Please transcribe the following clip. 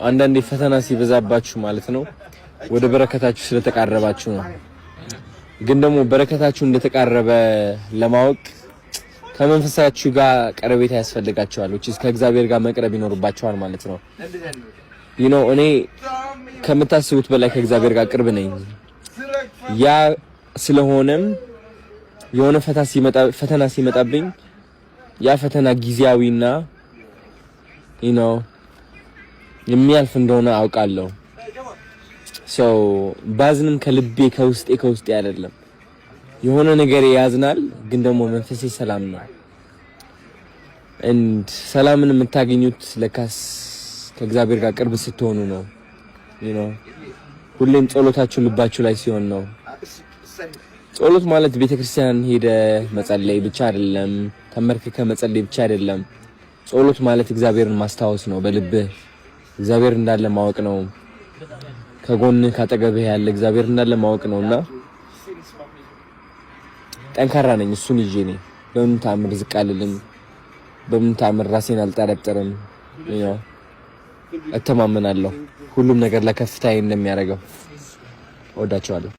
አንዳንዴ ፈተና ሲበዛባችሁ ማለት ነው ወደ በረከታችሁ ስለተቃረባችሁ ነው። ግን ደግሞ በረከታችሁ እንደተቃረበ ለማወቅ ከመንፈሳችሁ ጋር ቀረቤታ ያስፈልጋችኋል። Which is ከእግዚአብሔር ጋር መቅረብ ይኖርባችኋል ማለት ነው። እኔ ከምታስቡት በላይ ከእግዚአብሔር ጋር ቅርብ ነኝ። ያ ስለሆነም የሆነ ፈተና ሲመጣብኝ ያ ፈተና ጊዜያዊና የሚያልፍ እንደሆነ አውቃለሁ። So ባዝንም ከልቤ ከውስጤ አይደለም። የሆነ ነገር ያዝናል፣ ግን ደግሞ መንፈሴ ሰላም ነው። And ሰላምን የምታገኙት ለካስ ከእግዚአብሔር ጋር ቅርብ ስትሆኑ ነው። ሁሌም ጸሎታችሁ ልባችሁ ላይ ሲሆን ነው። ጸሎት ማለት ቤተክርስቲያን ሄደ መጸለይ ብቻ አይደለም፣ ተንበርክከህ መጸለይ ብቻ አይደለም። ጸሎት ማለት እግዚአብሔርን ማስታወስ ነው። በልብህ እግዚአብሔር እንዳለ ማወቅ ነው። ከጎንህ ካጠገብህ ያለ እግዚአብሔር እንዳለ ማወቅ ነውና ጠንካራ ነኝ። እሱን ይዤ ነኝ። በምንም ተአምር ዝቅ አልልም። በምንም ተአምር ራሴን አልጠረጥርም። እተማመናለሁ ሁሉም ነገር ለከፍታዬ እንደሚያደርገው። እወዳቸዋለሁ።